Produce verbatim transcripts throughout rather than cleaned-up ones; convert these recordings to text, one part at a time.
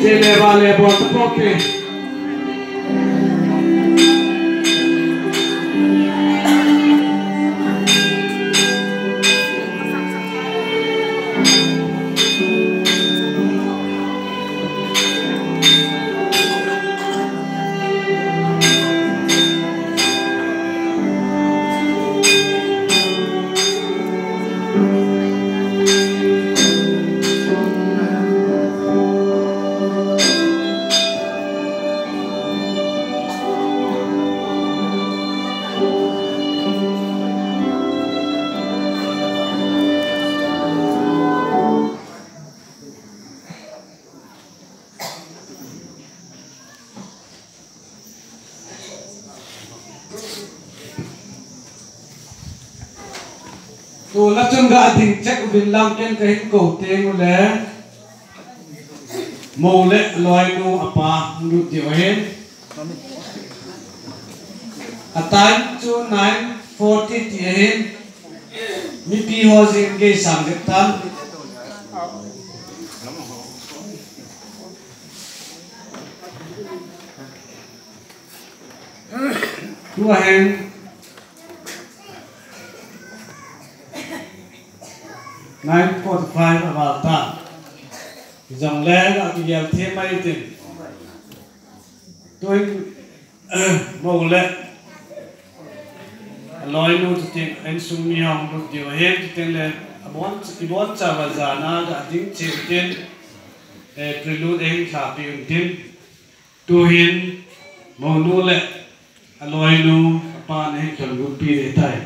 Che le va le bol ta pope. Tuna chun ga ding check uvin lang, ken kahin kou teng ule. Mou le loinu apa lut diu ahin. A time chu nine forty ti ahin. Mipi ho jing gei sang dep tan. Tua hin nine forty-five a val ta. Jongle ga kigel them mai tin. Tuin mou le loinu tutin insung mi hung lut diu ahin, tutin le abon, ibon chauva jana ga ding cheh tin, eh, prelude ahin thapi un tin. Tuhin, mounu le aloinu, apan ahin thonbutpi ding ahitai.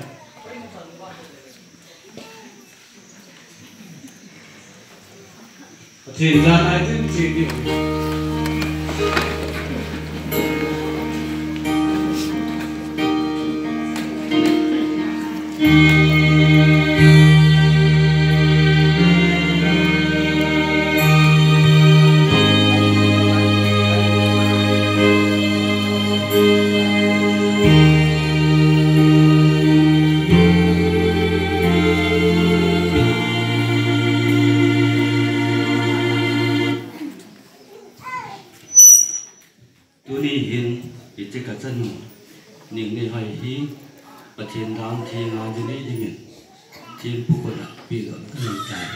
Pathen jana ahin thonbutpi ding. Tuni hin, hiche kachanu, Ningnehoi hi, Pathen dan theng a dinei dingin, thempu koma pehdoh kahin tai.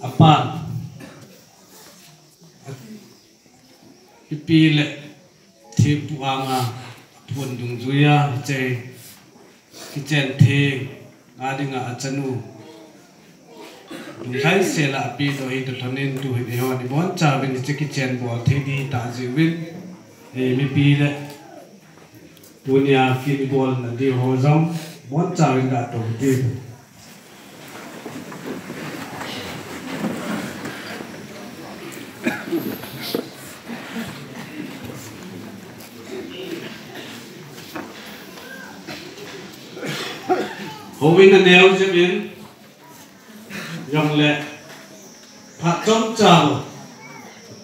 Apan. Ipi le thempu anga aphun dungjuia hiche kichen theng a dinga achanu lunglhaisel a apehdoh hi toh lhonin tuhin eihon ibon chauvin hiche kichen bol thei ding tah jeh uvin, eh, mipi le tunia kin bolna diu ho jong ibon chauvin ga tou diu. Houin aneo jep in, jongle phat chomcha bou,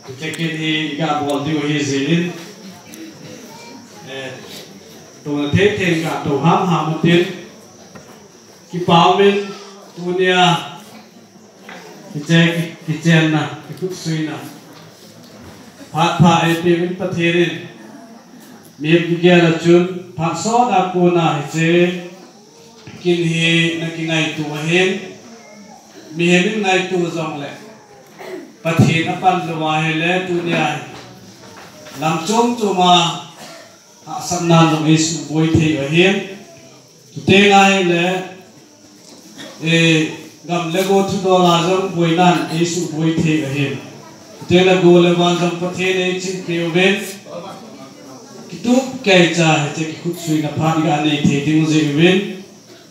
hiche kin hi iga bol diu ahi jeh in, eh, touna thei thei in ga tou hamham utin. Kipa umin, tunia, hiche ki, kichenna, kikhutsuina phat pha eipeh uvin Pathen in, mihem kigel a chun phat sot a kona hiche kin hi na kingaito ahin, mihem in ngaito jongle Pathen apan lou ahile tunia hi lam chom chom a hahsatna jong eisuboi thei u ahin. Chuteng ahile, eh, gam le go thudol a jong boinan eisuboi thei u ahin. Chuteng le go le van jong Pathen in eichingpeh uvin, kitup keicha hiche kikhutsuina phat iga nei thei ding jeh uvin,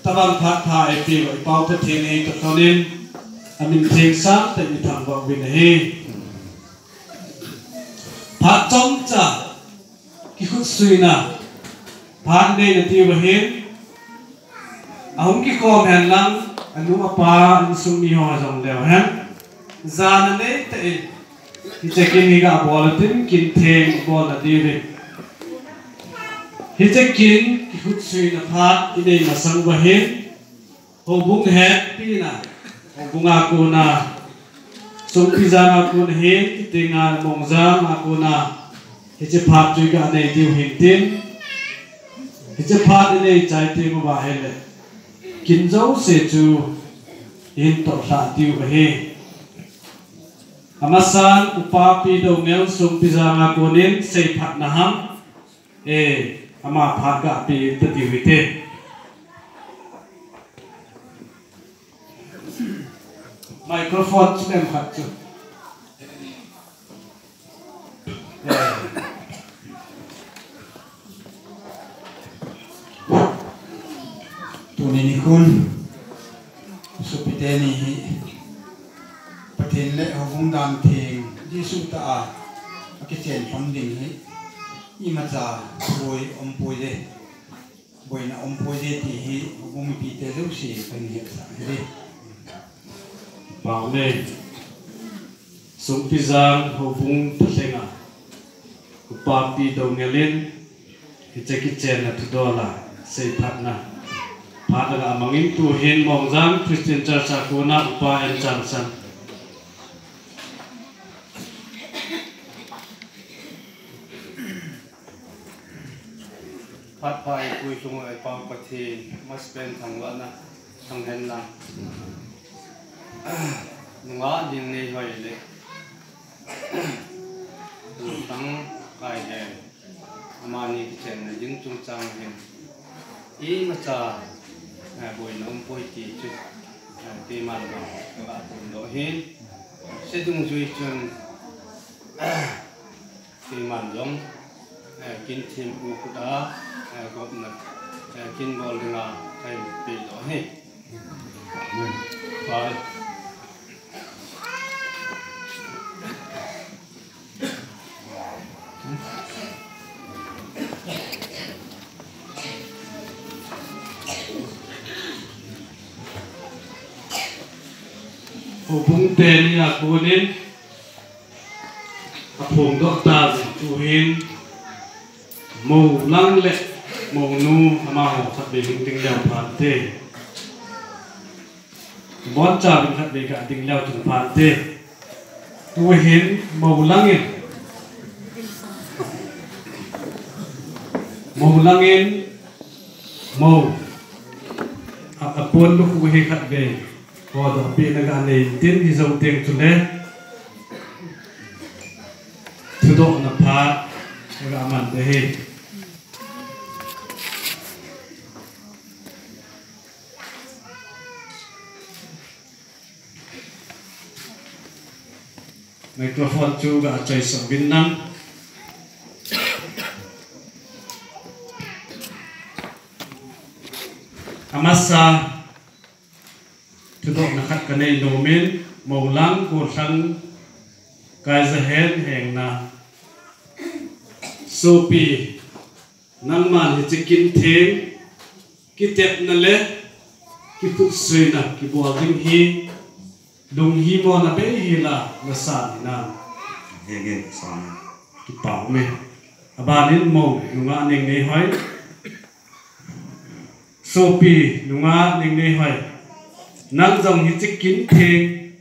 tabang phat pha eipeh uva iPau Pathen hi toh lhonin, amin theng sangtah in ithangvah uvin ahi. Phat chomcha kikhutsuina phat nei nati uva hin, ahung kikhom hen lang, anu apa, insung mi ho jong leu hen, jana neitah in Hiche kin hi gabol utin, kin theng bolna diuvin. Hiche kin kikhutsuina phat inei masang uva hin, houbung hetpina, houbung a kona, Songpijang a kona hin, Kitenga Mongjang a kona, hiche phat chu iga nei diu hintin. Hiche phat inei chai teng uva ahile, kin jouse chu ihin tohlhah diu ahi. Amasan, Upa P. Doungel, Songpijang a konin seiphatna ham, e, ama phat gapeh tadiu hite. Microphone chu nem khat chu. Tuni nikhon, sopite ni hi, Pathen le houbung dan theng, Jesu tah a, akichen lhon ding hi, imacha boi umpoi e. Boina umpoi e ti hi, houbung mipite jouse kahin hetsah ahi. Pau le, Songpijang houbung palhenga, Upa P. Doungel in, hiche kichenna thudol a, seiphatna phat aga mangin tuhin Mongjang Christian Church a kona Upa N. Changsan. Phat pha eipui lhung u eipao Pathen, masapen thangvahna, thanghenna. Nungah Ningnei Hoi le, Golthang Kaihen, amani kichenna ding chungchang hin, imacha, eh, boina umpoi ti chu, eh, keiman jong kaga phongdoh ahin, hiche dungjui chun, keiman jong, eh, kin thempu khut a, eh, gopna, eh, kin bol dinga kahin pedoh ahi. Bye. Houbung teni a konin aphongdoh tauvin, tuhin Moulang le Mounu amaho khatvei hung ding leu phante. Boncha vin khatvei ga ding leu chun phante. Tuhin Moulang in, Moulang in, Mou, a, apon lukhu hi khatvei hodohpehna ga nei intin, hijou teng chule thudohna phat aga man ding ahi. Microphone chu ga choisah uvin lang. Amasa thudohna khat kanei nomin, Moulang Golthang Kaijahen hengna. Sopi, nangman hiche kin theng, kitepna le kikhutsuina kibol ding hi, lunghimona beihela nasan hinam? Henge, san. Kipah ume. Abanin Mou, nungah Ningnei Hoi. Sopi, nungah Ningnei Hoi. Nang jong hiche kin theng,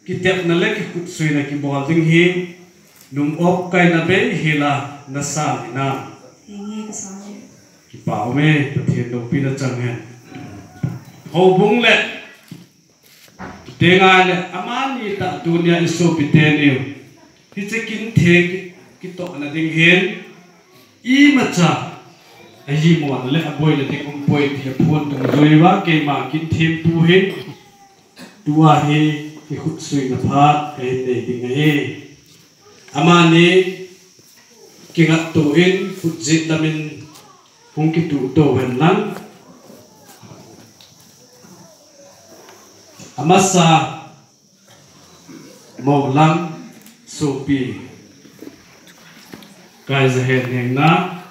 kitepna le kikhutsuina kibol ding hi, lung-op kaina beihela nasan hinam? Henge, kasan e. Kipah ume, Pathen loupina chang hen. Houbung le Kitenga le amani tah tunia isopi teniu, hiche kin theng ki, kitohna ding hin, imacha ahimona le aboina ding umpoi ti aphon dungjuiya keima kin thempu hin, tua hi kikhutsuina phat kahin nei ding ahi. Amani kingatto in khut jet lamin hung kituhto hen lang. Amasa, Moulang, Sopi Kaijahen hengna.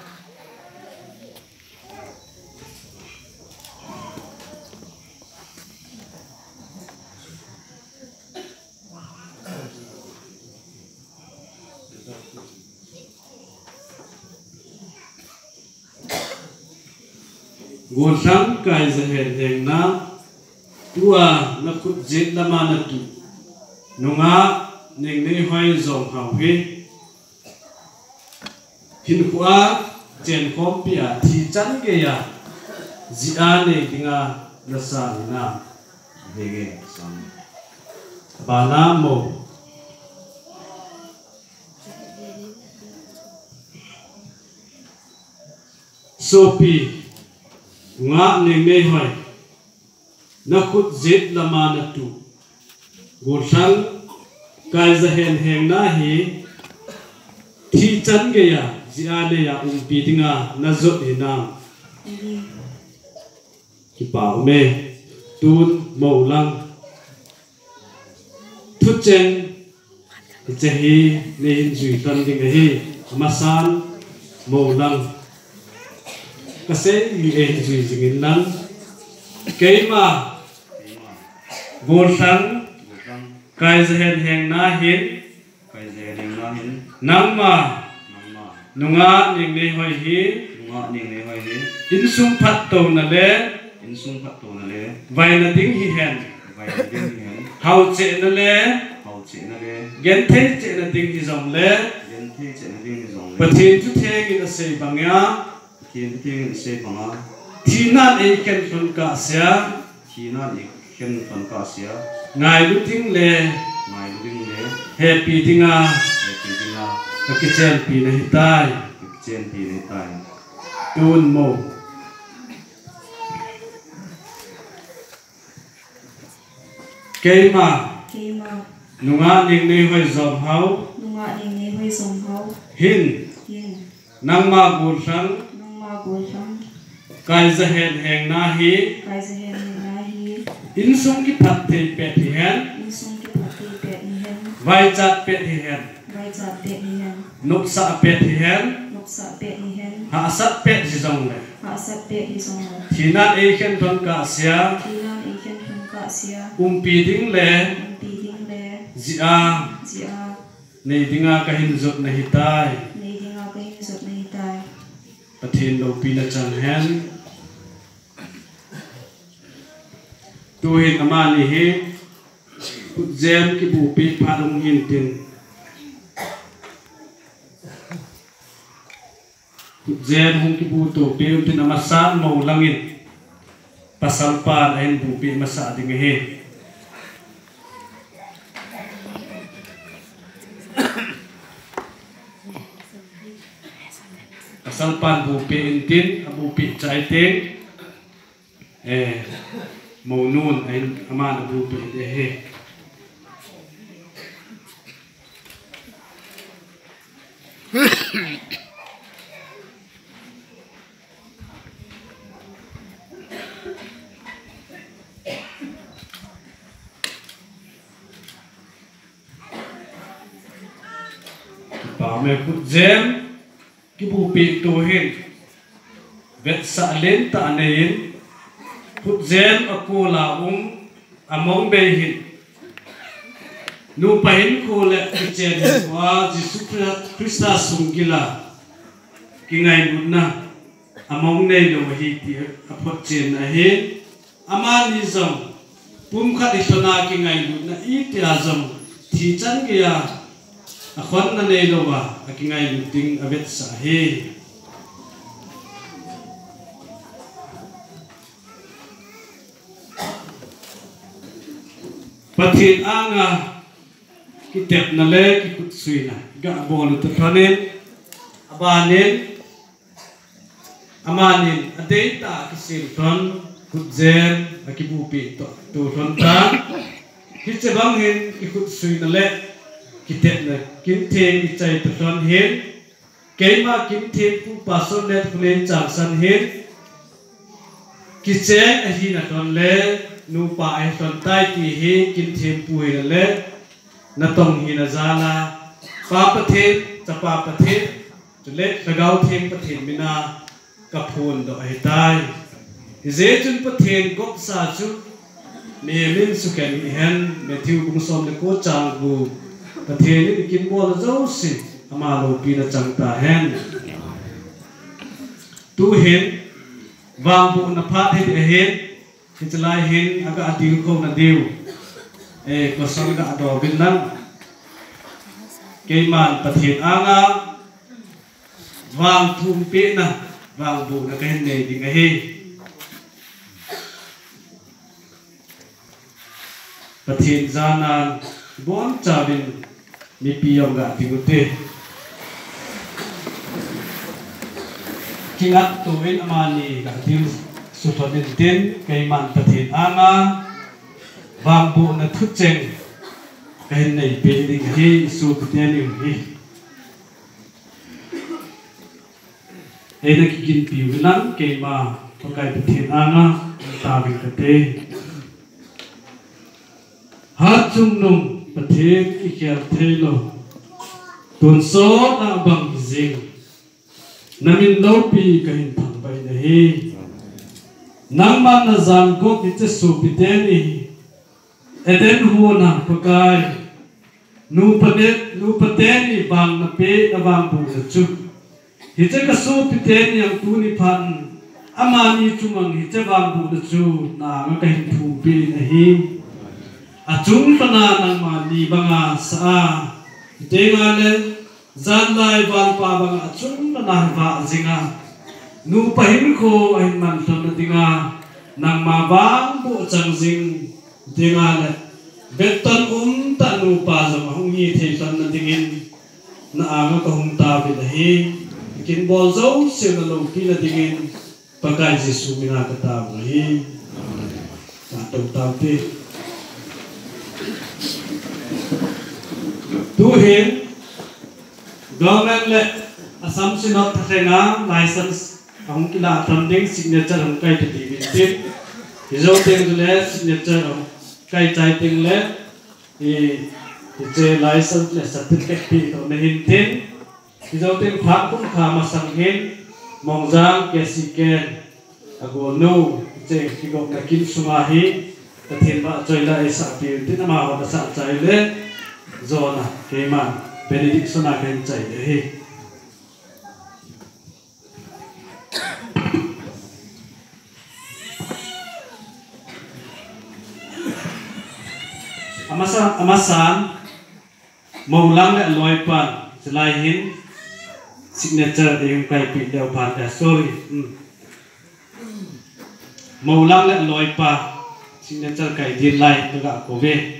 Gollhang Kaizahen Hengna, tua nakhut jet lama natu, nungah Nengneihoi Jomhau hi, hinkhoa chenkhompia thi chan geiya jia nei dinga nasang hinam? Henge, sang. Bana mo. Sopi, nungah Nengneihoi, nakhut jet lama natu, Gollhang Kaizahen Hengna hi thi chan geiya jia neiya umpi dinga najot hinam? Kipa ume. Tun mo lang. Thucheng, hiche hi neihin jui tan ding ahi, amasan mo lang. Kasei hi eihin jui jingin lang. Keima, Gollhang Kaizahen Hengna hin, Kaizahen Hengna hin, nangma, nangma, nungah Nengneihoi hi, nungah Nengneihoi hi, insung phattouna le, insung phattouna le, vaina ding hihen, vaina ding hihen, hauchena le, hauchena le, genthei chena ding hijongle, genthei chena ding hijongle, Pathen thutheng in asei banga, Pathen thutheng in asei banga, thinan eikhen lhon kahsea, thinan eikhen lhon kahsea, ngailu ding le, ngailu ding le, hepi dinga, hepi dinga, kakichenpi nahitai, kakichenpi nahitai. Tun mo. Keima, keima, nungah Nengneihoi Jomhau, nungah Nengneihoi Jomhau, hin, hin, nangma Gollhang, nangma Gollhang, Kaizahen Hengna hi, Kaizahen Hengna hi, insung kiphatthei pet hihen, insung kiphatthei pet hihen, vaichat pet hihen, vaichat pet hihen, nopsah pet hihen, nopsah pet hihen, hahsat pet hijongle, hahsat pet hijongle, thinan eikhen lhon kahsea, thinan eikhen lhon kahsea, umpi ding le, umpi ding le, jia, jia, nei dinga kahin jot nahitai, nei dinga kahin jot nahitai. Pathen loupina chang hen. Tuhin amani hi khutjem kibuhpeh phat hung hintin, khutjem hung kibuhtohpeh untin, amasan mo langin pasalpan ahin buhpeh masah ding ahi. Pasalpan buhpeh intin, abuhpeh chai teng, eh, mounun ahin, aman abuhpeh ding ahi. Kipa ume. Khutjem kibuhpeh tuhin vetsah lentah neiyin, khutjem akol a um among bei hin, nupa hinkho le kichen hinkho a Jesu Chri-, Christa sunggil a kingailutna among neilou ahi ti aphotchenna ahi. Amani jong pumkhat hilhona kingailutna itia jong thi chan geiya akhonna neilouva akingailut ding avetsah ahi. Pathen anga kitepna le kikhutsuina gabol u tothonin, abanin amanin adeitah a kisem lhon khutjem akibuhpeh to, to lhon tan. Hiche bang hin kikhutsuina le kitepna Kinthem ichai to lhon hin, keima Kinthem pu Pastor Letkhonei Changsan hin kicheng ahina lhon le nupa ahi lhon tai ti hi Kinthem pu hina le natong hina jal a, Pa Pathen, Chapa Pathen, chule Lhagao Theng Pathen mina kaphondoh ahitai. Hijeh chun Pathen gopsa chu mihem in sukhen hihen, Matthew bung som le ko chang gup. Pathen in ikinbolna jouse ama loupina chang tahen. Tuhin Vangbohna phat hi ahin, hiche lai hin aga ding kho na diu. Eh, kosang ga do bin lang. Keiman Pathen anga vangthum pehna, vangbohna kahin nei ding ahi. Pathen jana ibonchauvin mipi jong ga ding ute. Kingaito in amani ga ding sutonin tin, keiman Pathen anga vangbohna thucheng kahin nei peh ding ahi, isopi teni hi. Eina kiginpiu hinam, keima Pakai Pathen anga taovin kate. Hatchungnung Pathen kikhel theilou, tonsot a bang hijing, namin loupi kahin thangvah in ahi. Nangman najangkop hiche sopi teni Eden huona Pakai, nupa ne, nupa teni vang napeh na vangbohna chu, hiche kasopi teni jong tuni phat amani chunga hiche vangbohna chu nanga kahin thum peh in ahi. Achung pana nangma ni banga sa a, tenga le janlai vanpa banga achung pana vah jinga, nupa hinkho ahin manlhon na dinga, nangma vangboh chang jing dinga le, vetton umtah nupa jong ahung hithei lhon na dingin, na anga kahung taovin ahi. Kin bol jouse na loupi na dingin, Pakai Jesu mina kataovin ahi. Katou taute. Tuhin, Government le Assam Synod thalhenga license ahung kilah tan ding signature hung kai ta ding in tin. Hijou teng le signature hung kai chai teng le, i, hiche license le certificate pe to na hin tin. Hijou teng phat kum kha masang hin Mongjang K C K Agonu, hiche kigopna kin sunga hi, Pathen vahchoila eisah piu tin amahon asah chai le, jona, keiman, benediction a kahin chai le hi. Amasan, amasan, Moulang le aloipan, chulai hin signature eihung kaipeh leu phat, eh, sorry. Hmm. Moulang le aloipa, signature kai ding lai, kaga kouve.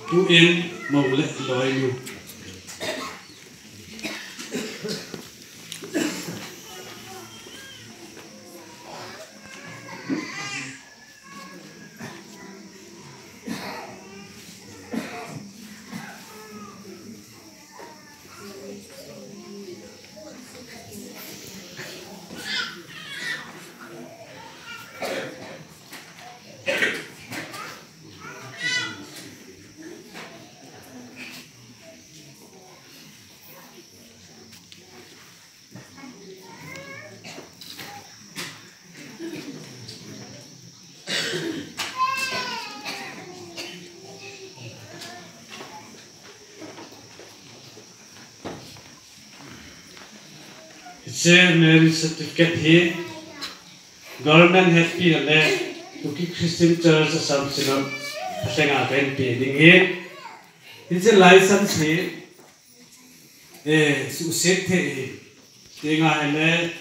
Tuin mou le loi nu. Hiche marriage certificate hi government hetpina le Kuki Christian Church Assam Synod thalhenga kahin pe ding ahi. Hiche license hi, eh, suhset thei ahi. Tenga hile,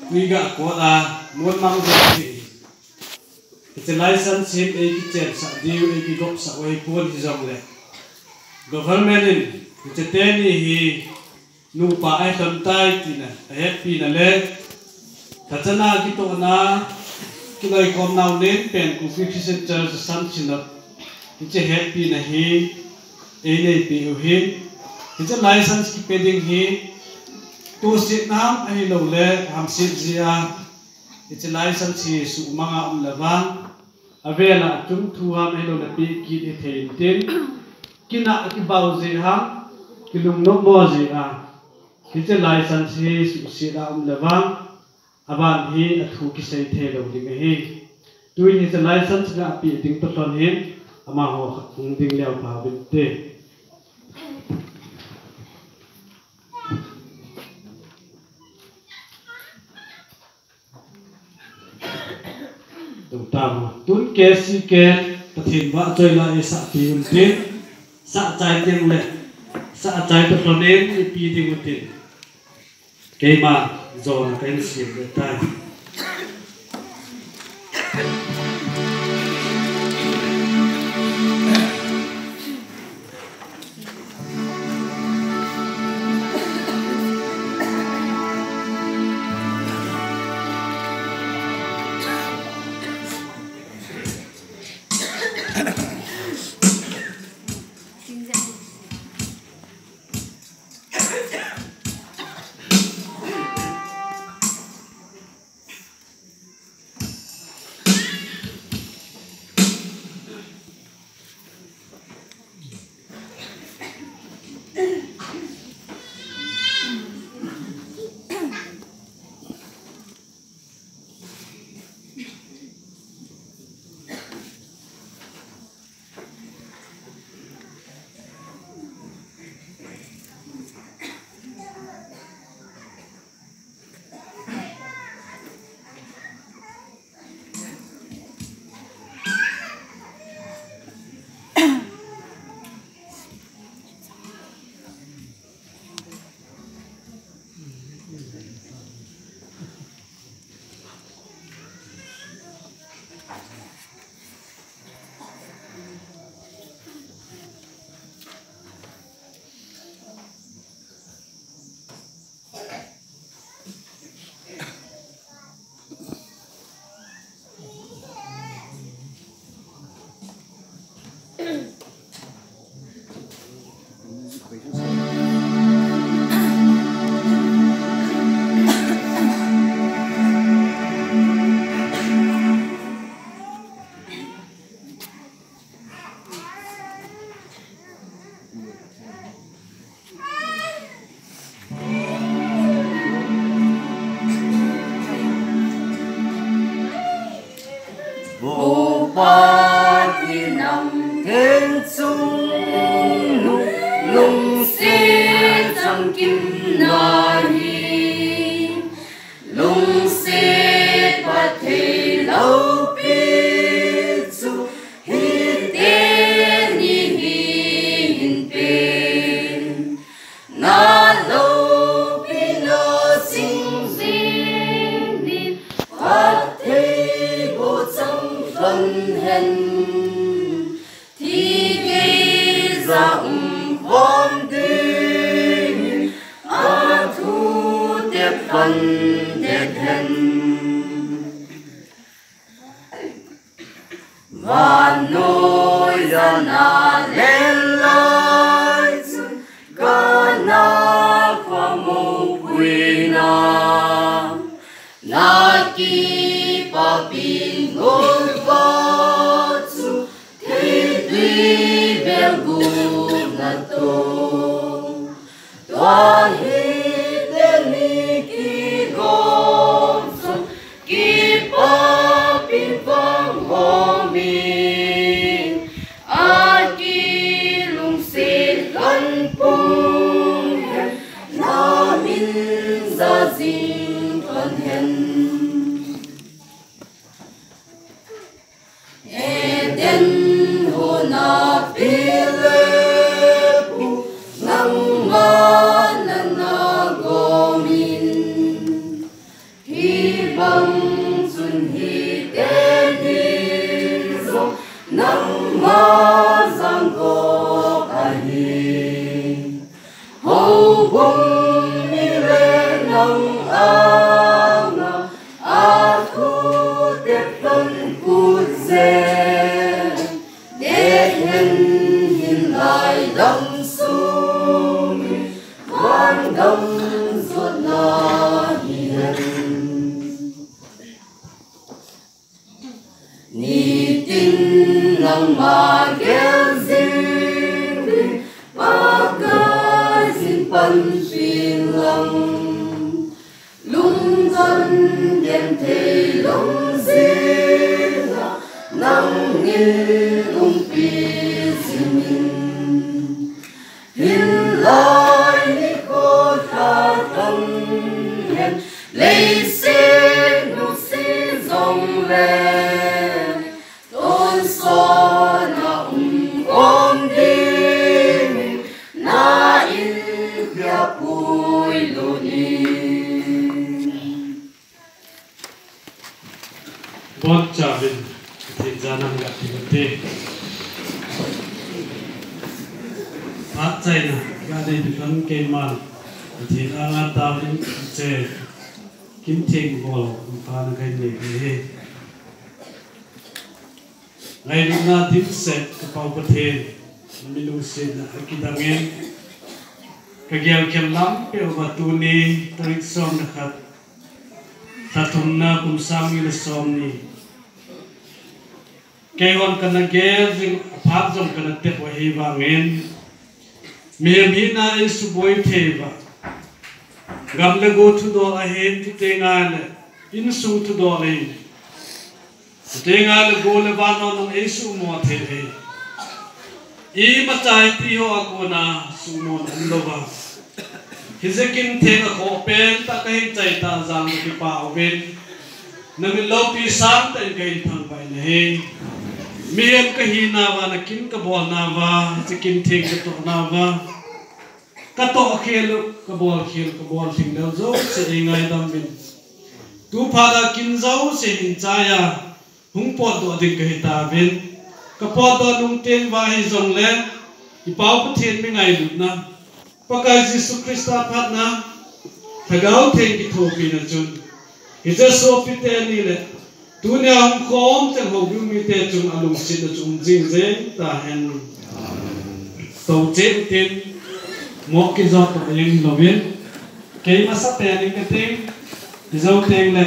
tui ga kot a, mon mang thei ahi. Hiche license hin ei kichensah diu, ei kigopsah u ahipon hijongle, government in hiche teni hi nupa ahi lhon tai tina ahetpina le, thachan a kitohna kiloikhomnau lenpen Kuki Christian Church Assam Synod hiche hetpina hi ei neipeh u ahin, hiche license kipe ding hi tusetna ham ahilouleh hamset jeh a hiche license hi suhmanga um le vang, avela achung thu ham ahilouleh peh kit hithei intin, kinah kibau jeh ham, kilungnopmo jeh a hiche license hi suhset a um le vang, aban hi athu kisei theilou ding ahi. Tuin hiche license gahpeh ding toh lhon hin amaho khat hung ding leu pha uvinte. Tun K C K Pathen vahchoila eisahpeh untin, sahchai tengle sahchai toh lhon in ipi ding utin, keima jona kahin sem le tai. Upa ti nam theng chung nu lungset chang kim nahi. Lungset pha thei lou pi chu hiti ni hi hin pen. Na loupi na sing sing ni pha thei bo chang lhon hen. Thi kei ja um khom ding, a thu te pan det hen. Vannoi a na len lai chun, ka na kho mo pui na. Na kipapi ngol pa chu, thei tui bel gupna toh. Tua hi teni kigong chun, kipapi vang hom in. A kilungset lhon pung hen, na min ja jing lhon hen. Eden huna pi le pu, nangma na Nehen hin lai lam sung van gam jotna hi hen. Nitin nangma gel jing ding Pakai jin panpi lang. Lungdon genthei lungjinga nangin umpi jingin. Hinlai nikho lha thang hen leiset nusi jongle tonsot na um khom dingin na in khia puilut in. Bonchauvin Pathen jana gah ti ute. Phat chaina gah dei diu ham keiman Pathen anga taovin che Kimtheng bol um pha na kahin nei hi. Ngailutna dimset ka Pa u Pathen, na mi lungsetna akidangin, ka gelkhen lam peuva tuni tarik som le khat, lha thumna kum sang ni le som ni. Keihon kana gel jing, aphat jong kana tep u ahi vangin, mihem hina eisuboi thei uva, gam le go thudol ahin, chuteng le insung thudol ahin, chuteng le go le van ho jong eisumo thei ahi. Imacha hiti ho a kona suhmona umlouva, hiche Kimtheng a khoh pentah kahin chai tah jeh a kakipah uvin, na min loupi sangtah in kahin thangvah in ahi. Mihem kahina uva, na kin kabolna uva, hiche Kimtheng katohna uva, katoh khel u, kabol khel u, kabol lhinglel jouse eingaidam uvin. Tu phat a kin jouse hin chai a hung potdoh ding kahi tauvin, kapotdoh nung teng uva hijongle, i Pa u Pathen mi ngailutna, Pakai Jesu Christa phatna, Lhagao Theng kithopina chun, hiche sopi teni le tunia hung khom cheng houbung mite chunga lungsetna chu um jing jeng tahen. Tou cheh utin, mo kijot toh jeng louvin, kei masapen in kating, hijou teng le,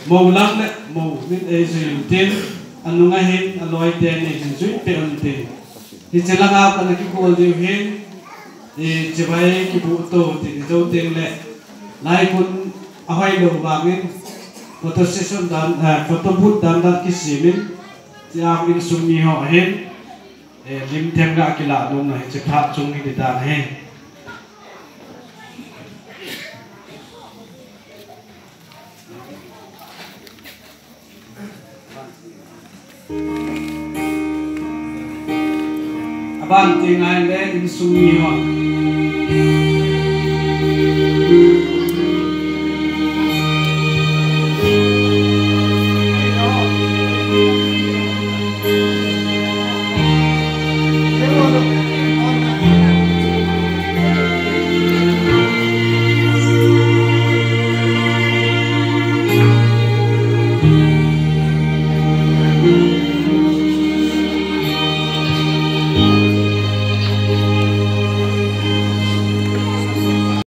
mou lang le mou min eijui utin, anunga hin aloi teni hin jui peh untin. Hiche langa kana kikol diu hin, hiche vai kibuh tou tin, hijou teng le, lai kun ahoilou vangin, photo session dan, eh, photo booth dan dan kisemin, tia insung mi ho hin, eh, lim them ga kilah nung na hiche phat chung hi ti dan ahi. Aban teng ahile insung mi ho.